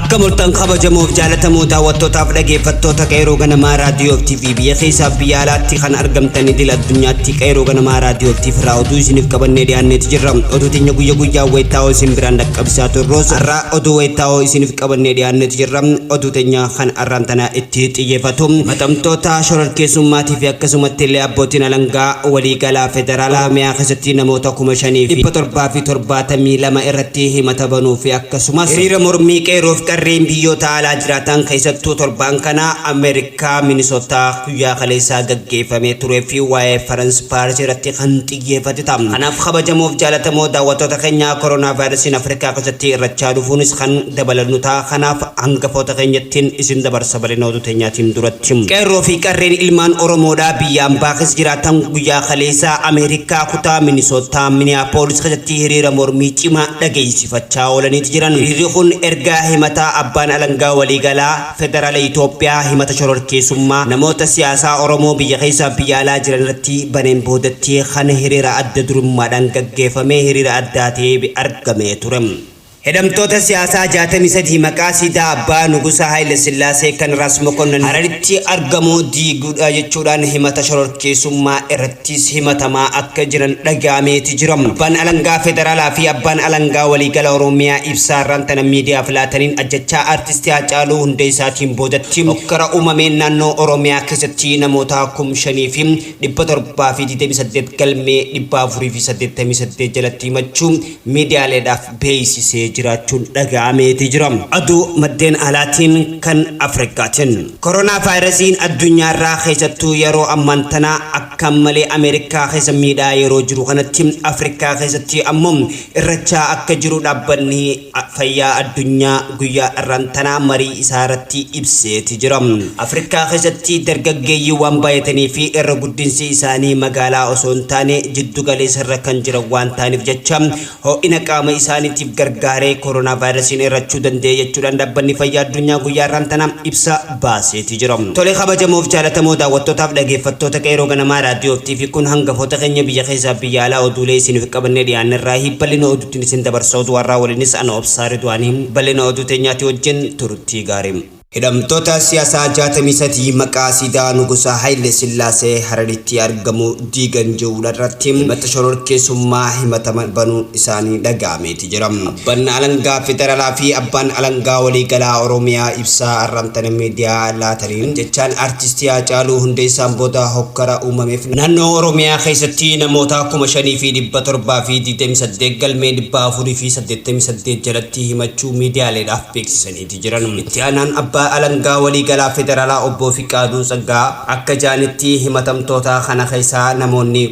Akka mul'atan kabajamoof jaalatamoo daawwattootaaf dhageeffattoota Qeerroo Ganamaa Raadiyoo fi TV biyya keessaaf biyya alaatti kan argamtan idil addunyaatti Qeerroo Ganamaa Raadiyoo fi TV irraa oduu isiniif qabannee dhiyaanneeti jirra. Oduu teenya guyya guyyaa wayitaa'oo isin biraan dhaqqabsiisaa turrus har'a oduu wayitaa'oo isiniif qabannee dhiyaanneeti jirra. Oduu teenya kan har'aan tana itti xiyyeeffatu himatamtoota shororkeessummaatii fi akkasumatti illee abbootiin alangaa waliigalaa federaalaa Oromiyaa keessatti namoota 5772 irratti himata banuu fi akkasumas hiriira mormii qeerroof qarreen biyyoota alaa jiraatan keessattuu torbaan kana Ameerikaa Minisootaa guyyaa kaleessaa gaggeeffamee turee fi waa'ee Farans Paaris irratti kan xiyyeeffate ta'a. Kanaaf kabajamoof jaalatamoo daawwattoota keenya koronaa vaayirasiin Afrikaa keessatti irrachaa dhufuunis kan dabalannu ta'a. Kanaaf hangafoota keenyattiin isin dabarsa bal'ina oduu teenyaatiin duratti. Qeerroo fi qarreen ilmaan Oromoodhaa biyya ambaa keessa jiraatan guyyaa kaleessaa Ameerikaa kutaa Minisootaa Miniyaapolis keessatti hiriira mormii cimaa dhageessifachaa oolaniiti jiran. Hiriirri kun ergaa himataa abbaan alangaa waliigalaa federaala Itoophiyaa himata shororkeessummaa namoota siyaasaa Oromoo biyya keessaa biyya alaa jiran irratti baneen boodatti kan hiriira adda durummaadhaan gaggeeffame hiriira addaa ta'ee argamee ture. Hidhamtoota siyaasaa 63 maqaa siidaa abbaa Nugusa Haayile Sillaasee kan Raas Mokonnon Hararitti argamu diiguudha jechuudhaan himata shororkeessummaa irrattis himatamaa akka jiran dhaga'ameeti jira. Abbaan alangaa federaalaa fi abbaan alangaa waliigala Oromiyaa ibsaa irraan tana miidiyaaf laataniin ajjechaa artistii Haacaaluu Hundeessaatiin boodatti hokkara uumameen naannoo Oromiyaa keessatti namoota 5728 galmee 488 jalatti himachuu miidiyaaleedhaaf beeksisee jiraachuun dhaga'ameeti jira. Oduu maddeen alaatiin kan Afrikaatiin. Koronaa vaayirasiin addunyaarraa keessattuu yeroo ammaan tana akka malee Ameerikaa keessa miidhaa yeroo jiru kanatti Afrikaa keessatti ammoo irrachaa akka jiru dhaabbanni fayyaa addunyaa guyyaa irraan tanaa marii isaa irratti ibseeti jira. Afrikaa keessatti dargaggeeyyii waan baay'atanii fi irra guddinsi isaanii magaalaa osoo hin taane jiddu galeessa irra kan jiran waan ta'aniif jecha ho'ina qaama isaaniitiif gargaaree koronaa vaayirasiin irrachuu danda'e jechuudhaan dhaabbanni fayyaa addunyaa guyyaa irraan tana ibsa baaseeti jira. Tole kabajamoof jaalatamoo daawwattootaaf dhageeffattoota Qeerroo Ganamaa Raadiyoo fi TV kun hangafoota keenya biyya keessaa biyya alaa oduulee isiniif qabannee dhiyaanne irraa bal'ina oduutiin isin dabarsa. Oduu har'aa waliinis ana Obsaa Ridwaanii bal'ina oduu teenyaati wajjin turtii gaarii. Hidhamtoota siyaasaa 63 maqaa siidaa Nugusa Haayile Sillaasee Hararitti argamu diigan jiruudha irratti himata shororkeessummaa himatama banuun isaanii dhaga'ameeti jira. Abbaan alangaa federaalaa fi abbaan alangaa waliigalaa Oromiyaa ibsaa arramtana miidiyaa laataniin jechaan artistii Haacaaluu Hundeessaan booda hokkara uumameef naannoo Oromiyaa keessatti namoota 5728 galmee 488 jalatti himachuu miidiyaaleedhaaf beeksisaniiti jiran. Itti aanaan abbaa alangaa waliigalaa federaalaa obbo Fiqaaduu Tsaggaa akka jaanitti himatamtoota kana keessaa namoonni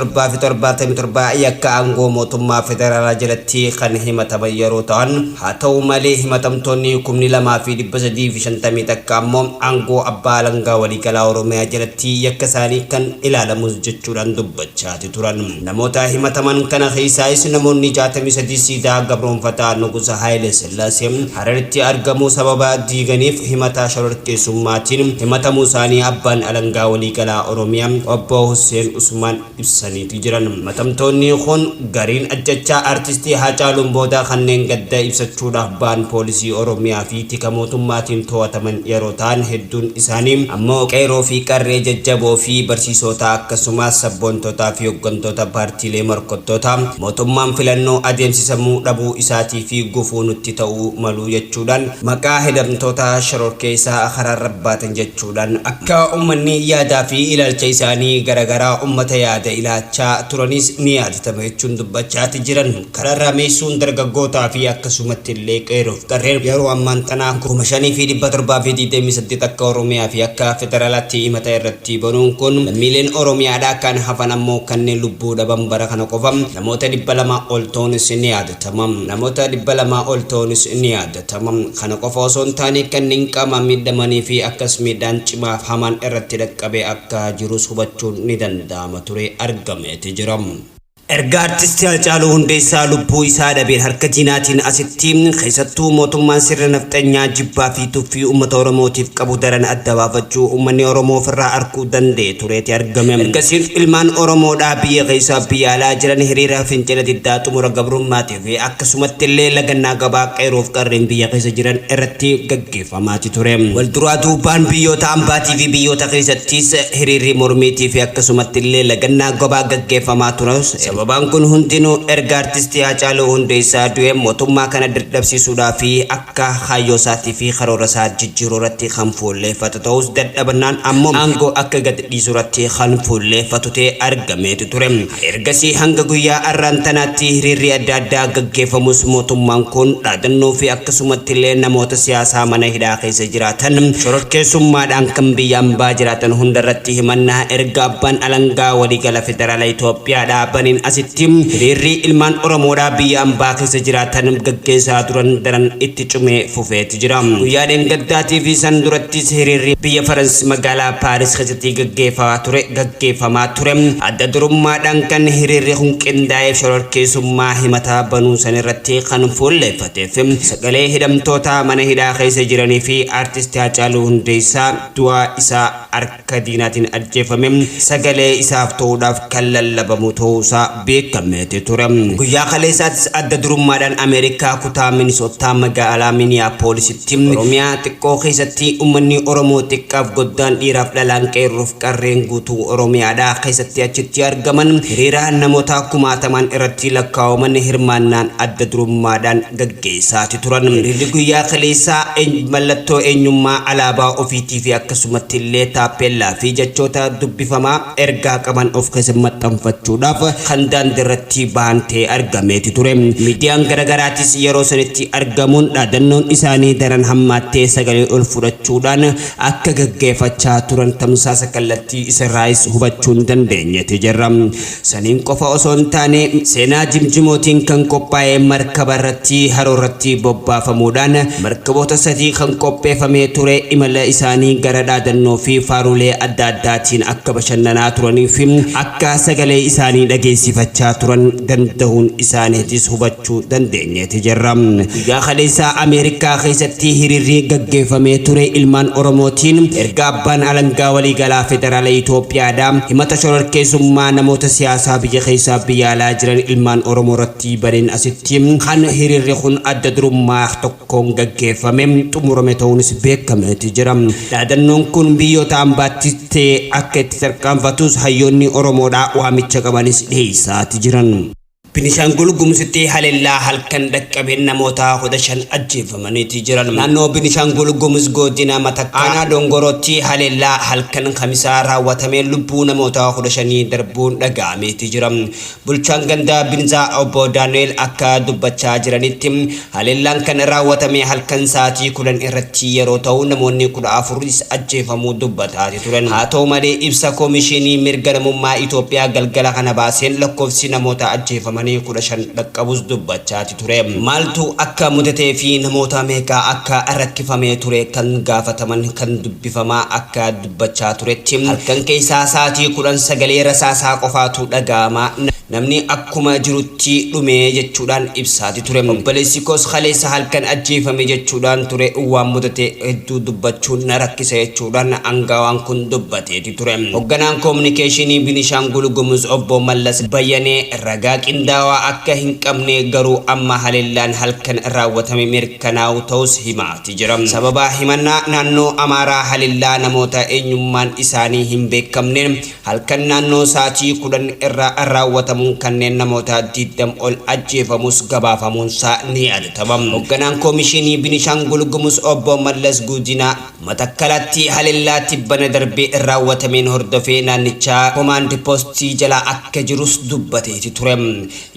3777 yakka aangoo mootummaa federaalaa jalatti kan himataman yeroo ta'an, haa ta'u malee himatamtoonni 2351 ammoo aangoo abbaa alangaa waliigalaa Oromiyaa jalatti yakka isaanii kan ilaalamus jechuudhaan dubbachaati turan. Namoota himataman kana keessaayis namoonni 63 siidaa gabroonfataa Nugusa Haayile Sillaasee Hararitti argamu sababa diiganiif himata shororkeessummaatiin himatamuu isaanii abbaan alangaa waliigalaa Oromiyaa obbo Husseen Usmaan ibsaniiti jiran. Himatamtoonni kun gariin ajjechaa artistii Haacaaluun booda kanneen gadda ibsachuudhaaf ba'an poolisii Oromiyaa fi tika mootummaatiin to'ataman yeroo ta'an, hedduun isaanii ammoo qeerroo fi qarree jajjaboo fi barsiisota akkasumas sabboontotaa fi hooggantoota paartiilee morkattoota mootummaan filannoo adeemsisamuu dhabuu isaatii fi gufuu nutti ta'uu malu jechuudhaan maqaa hidhamtoota shororkeessaa karaarra baatan jechuudhaan akka uummanni yaadaa fi ilaalcha isaanii garaagaraa uummata yaada ilaachaa turanis ni yaadatama jechuun dubbachaati jiran. Karaarraa meessuun dargaggootaa fi akkasumatti illee qeerroof qarreen yeroo ammaan tanaa 5728 akka Oromiyaa fi akka federaalaatti himata irratti banuun kun lammiileen Oromiyaadhaa kan hafan ammoo kanneen lubbuu dhaban bara kana qofa namoota 200 ol ta'uunis ni yaadatama. Namoota 200 ol ta'uunis ni yaadatama. Kana qofa osoo hin taane kanneen qaamaan miidhamanii fi akkas miidhaan cimaaf hamaan irratti dhaqqabe akka jirus hubachuun ni danda'ama ture argameeti jira. Erga Artisti Hacaaluu Hundeessaa lubbuu isaa dhabeen harka diinaatiin asitti keessattuu mootummaan sirna nafxanyaa jibbaa fi tuffii uummata Oromootiif qabu daran adda baafachuu uummanni Oromoo ofirraa arkuu danda'e tureeti argame. Ergasiin ilmaan Oromoodhaa biyya keessaa biyya alaa jiran hiriira fincila diddaa xumura gabrummaatii fi akkasumatti illee lagannaa gabaa qeerroof qarreen biyya keessa jiran irratti gaggeeffamaati ture. Walduraa duubaan biyyoota ambaatii fi biyyoota keessattis hiriirri mormiitii fi akkasumatti illee lagannaa gabaa gaggeeffamaa turus sababaan kun hundinuu erga Artisti Haacaaluu Hundeessaa du'ee mootummaa kana dadhabsiisuudhaa fi akka kaayyoo isaatii fi karoora isaa jijjiiruu irratti kan fuulleeffatu ta'us dadhabannaan ammoo aangoo akka gad dhiisuu irratti kan fuulleeffatu ta'ee argameetu ture. Ergasii hanga guyyaa arraan tanaatti hiriirri adda addaa gaggeeffamus mootummaan kun dhaadannoo fi akkasumatti illee namoota siyaasaa mana hidhaa keessa jiraatan shororkeessummaadhaan kan biyya ambaa jiraatan hunda irratti himannaa erga abbaan alangaa waliigala federaala Itoophiyaadhaa baneen asitti hiriirri ilmaan Oromoodhaa biyya ambaa keessa jiraatan gaggeessaa turan daran itti cimee fufeeti jira. Guyyaa dheengaddaatii fi san durattis hiriirri biyya Farans magaalaa Paaris keessatti gaggeeffamaa ture gaggeeffamaa ture. Adda durummaadhaan kan hiriirri kun qindaa'eef shororkeessummaa himataa banuu san irratti kan fuulleeffateef sagalee hidhamtoota mana hidhaa keessa jiranii fi Artisti Haacaaluu Hundeessaa du'a isaa harka diinaatiin ajjeefame sagalee isaaf ta'uudhaaf kan lallabamu ta'uusaa beekameeti ture. Guyyaa kaleessaattis adda durummaadhaan Ameerikaa kutaa Minisootaa magaalaa Miniyaapoolisitti Oromiyaa xiqqoo keessatti uummanni Oromoo xiqqaaf guddaan dhiiraaf dhalaan qeerroof qarreen guutuu Oromiyaadhaa keessatti achitti argaman hiriira namoota kumaatamaan irratti lakkaa'aman hirmaannaan adda durummaadhaan gaggeessaati turan. Hiriirri guyyaa kaleessaa mallattoo eenyummaa alaabaa ofiitii fi akkasumatti illee taappeellaa fi jechoota dubbifamaa ergaa qaban of keessa maxxanfachuudhaaf kan daandii irratti bahan ta'ee argameeti ture. Miidiyaan garaagaraatis yeroo sanitti argamuun dhaadannoon isaanii daran hammaattee sagalee ol fudhachuudhaan akka gaggeeffachaa turan tamsaasa kallattii isarraayis hubachuun dandeenyeeti jirra. Saniin qofa osoo hin taane seenaa jimjimootiin kan qophaa'e markaba irratti haroo irratti bobbaafamuudhaan markaboota sadii kan qopheeffamee ture imala isaanii gara dhaadannoo fi faarulee adda addaatiin akka bashannanaa turanii fi akka sagalee isaanii dhageessifachaa turan danda'uun isaaniitis hubachuu dandeenyeeti jirra. Guyyaa kaleessaa Ameerikaa keessatti hiriirri gaggeeffamee ture ilmaan Oromootiin erga abbaan alangaa waliigalaa federaala Itoophiyaadhaa himata shororkeessummaa namoota siyaasaa biyya keessaa biyya alaa jiran ilmaan Oromoo irratti baneen asitti kan hiriirri kun adda durummaa tokkoon gaggeeffame xumurame ta'uunis beekameeti jira. Dhaadannoon kun biyyoota ambaatti ta'e akka itti tarkaanfatus hayyoonni Oromoodhaa waamicha qabanis dhiyeessaati jiran. Binishaangul Gumuzitti haleellaa halkan dhaqqabeen namoota 15 ajjeefamaniiti jiran. Naannoo Binishaangul Gumuz godina Matakkaa aanaa Dongorootti haleellaa halkan Kamisaa raawwatameen lubbuu namoota 15 darbuun dhaga'ameeti jira. Bulchaan ganda Binzaa obbo Daanu'eel akka dubbachaa jiranitti haleellaan kan raawwatame halkan sa'aatii 10 irratti yeroo ta'u namoonni 14 ajjeefamuu dubbataati turan. Haa ta'u malee ibsa Koomishinii Mirga Namummaa Itoophiyaa galgala kana baaseen lakkoofsi namoota ajjeefamanii 15 dhaqqabus dubbachaati ture. Maaltu akka mudatee fi namoota meeqa akka rakkifamee ture kan gaafataman kan dubbifamaa akka dubbachaa turetti halkan keessaa sa'aatii 10 sagalee rasaasaa qofaatu dhaga'ama. Namni akkuma jirutti dhume jechuudhaan ibsaati ture. Obboleessi koos kaleessa halkan ajjeefame jechuudhaan ture waan mudate hedduu dubbachuun na rakkisa jechuudhaan angawaan kun dubbateeti ture. Hogganaan Koominikeeshinii Binishaangul Gumuz Obbo Mallas Bayyanee ragaa qindaawaa akka hin qabne garuu amma haleellaan halkan raawwatame mirkanaa'u ta'us himaati jira. Sababa himannaa naannoo Amaaraa haleellaa namoota eenyummaan isaanii hin beekamneen Halkan naannoo sa'aatii 10 irra raawwatamuun kanneen namoota 20 ol ajjeefamus gabaafamuunsaa ni yaadatama. Hogganaan Koomishinii Binishaangul Gumuz Obbo Mallas Guudinaa, Matakkalatti haleellaa tibbana darbe raawwatameen hordofee naannichaa komaand postii jala akka jirus dubbateeti ture.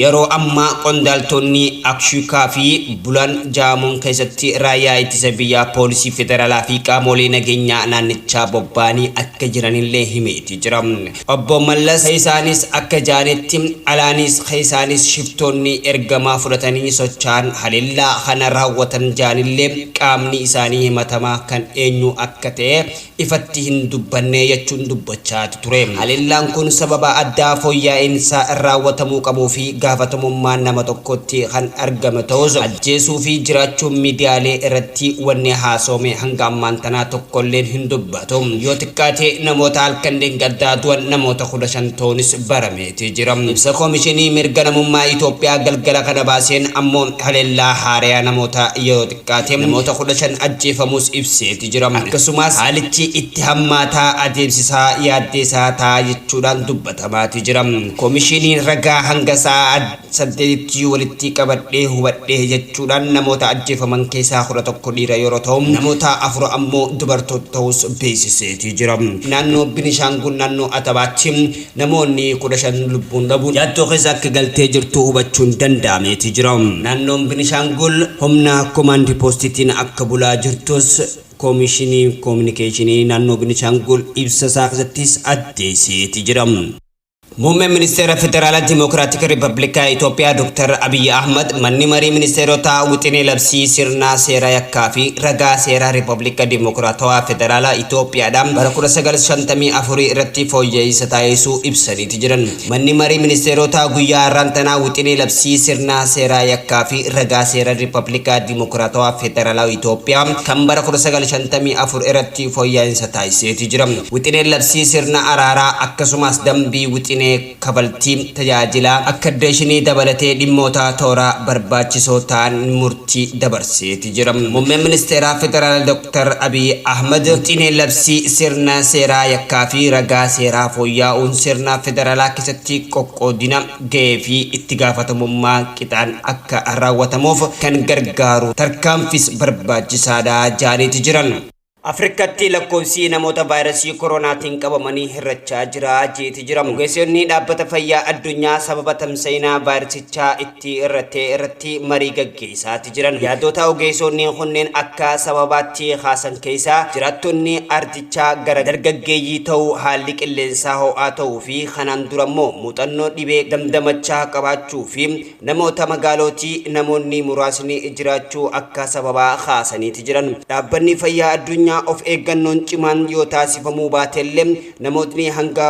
Yeroo ammaa qondaaltonni Akshukaa fi Bulaan Jaamuun keessatti raayyaa ittisa biyyaa, poolisii federaalaa fi qaamolee nageenyaa naannichaa bobba'anii akka jiranillee himeeti jira. Obbo Mallas isaanis akka jaanitti alaanis isaanis shiftoonni ergamaa fudhatanii socho'an haleellaa kana raawwatan jaanillee qaamni isaanii himatamaa kan eenyu akka ta'e ifatti hin dubbanne jechuun dubbachaa ture. Haleellaan kun sababa addaa fooyya'insa raawwatamuu qabuu fi gaafatamummaa nama tokkotti kan argame ta'us, ajjeesuu fi jiraachuun miidiyaalee irratti wanni haasawame hanga ammaan tanaa tokkolleen hin dubbatu. Yoo xiqqaate namoota halkan gaddaa du'an namoota 15 ta'uunis barameeti jira. Ibsa Koomishinii Mirga Namummaa Itoophiyaa galgala kana baaseen ammoo haleellaa haariyaa namoota yeroo xiqqaate namoota 15 ajjeefamus ibseeti jira. Akkasumas haalichi itti hammaataa adeemsisaa yaaddeessaa ta'a jechuudhaan dubbatamaati jira. Koomishiniin ragaa hanga sa'a 8tti walitti qabadhee hubadhee jechuudhaan namoota ajjeefaman keessaa 11 dhiira yeroo ta'u, namoota 4 ammoo dubartoota ta'us beeksiseeti jira. Naannoo Binishaangul naannoo Atabaatti namoonni 15 lubbuun dhabuun yaaddoo keessa akka galtee jirtu hubachuun danda'ameeti jira. Naannoon Binishaangul humna komaandii poostiitiin akka bulaa jirtus Koomishinii Koominikeeshinii naannoo Binishaangul ibsa isaa keessattis addeesseeti jira. Muummeen Ministeera Federaalaa Dimokiraatika Riippablikaa Itoophiyaa Dr. Abiyyi Ahmad manni marii ministeerotaa wixinee labsii sirna seera yakkaa fi ragaa seeraa Riippablika Dimokiraatawaa Federaalaa Itoophiyaadhaan bara 1954 irratti fooyya'insa taasisuu ibsaniiti jiran. Manni marii ministeerotaa guyyaa har'aan tanaa wixinee labsii sirna seeraa yakkaa fi ragaa seeraa Riippablika Dimokiraatawaa Federaalaa Itoophiyaa kan bara 1954 irratti fooyya'insa taasiseeti jira. Wixineen labsii sirna araaraa akkasumas dambii wixinee kafaltii tajaajilaa akkadeeshinii dabalatee dhimmoota toora barbaachisoo ta'an murtii dabarseeti jira. Muummeen Ministeeraa Federaalaa Dr. Abiy Ahmad wixinee labsii sirna seeraa yakkaa fi ragaa seeraa fooyya'uun sirna federaalaa keessatti qoqqoodina gahee fi itti gaafatamummaa qixaan akka raawwatamuuf kan gargaaru tarkaanfis barbaachisaadha jaaniiti jiran. Afrikatti lakkoofsi namoota vaayirasii koronaatiin qabamanii hir'achaa jira jeeti jira. Ogeessonni dhaabbata fayyaa addunyaa sababa tamsa'ina vaayirasichaa itti irrattee irratti marii gaggeessaati jiran. Yaadota ogeessonni kunneen akka sababaatti kaasan keessaa jiraattonni ardichaa gara dargaggeeyyii ta'uu, haalli qilleensaa ho'aa ta'uu fi kanaan dura immoo muuxannoo dhibee damdamachaa qabaachuu fi namoota magaalootii namoonni muraasni jiraachuu akka sababaa kaasaniiti jiran. Dhaabbanni fayyaa addunyaa of eeggannoon cimaan yoo taasifamuu baatellee namootni hanga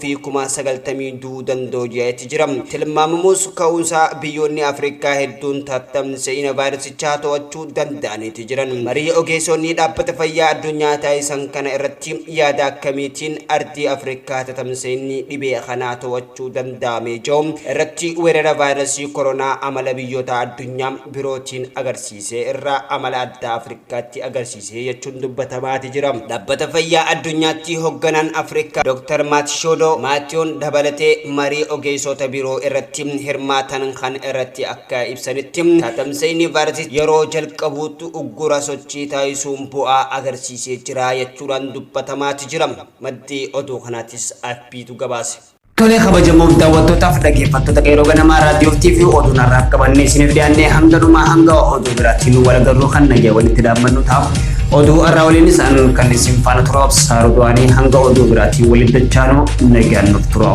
190,000 du'uu danda'u jedheeti jira. Tilmaamamus ka'umsa biyyoonni Afrikaa hedduun tamsa'ina vaayirasichaa to'achuu danda'aniiti jiran. Marii ogeessonni dhaabbata fayyaa addunyaa taasisan kana irratti yaada akkamiitiin ardii Afrikaa tamsa'inni dhibee kanaa to'achuu danda'ame jiru irratti weerara vaayirasii koronaa amala biyyoota addunyaa birootiin agarsiise irraa amala addaa Afrikaatti agarsiise jechuun dubbatamaati jira. Dhaabbata fayyaa addunyaatti hoogganaan Afrikaa Dr. Maatishoodoo Maatiyoon dabalatee marii ogeessota biroo irratti hirmaatan kan irratti akka ibsanitti tamsa'inni vaayirasii yeroo jalqabuutti uggura sochii taasisuun bu'aa agarsiisee jira jechuudhaan dubbatamaati jira. Maddi oduu kanaatis AFPtu gabaase. Tolee, kabajamoof daawwattootaaf dhaggeeffattoota Qeerroo Ganamaa Raadiyoo fi oduun har'aaf qabannee isiniif dhiyaannee hanga dhumaa, hanga oduu biraatti nu wal agarru kan nagaa walitti dhaabbannu ta'a. Oduu har'aa waliinis kan isin faana tura Obsaa Ruduwaanii, hanga oduu biraatti walitti dachaanu nagaan nuuf tura.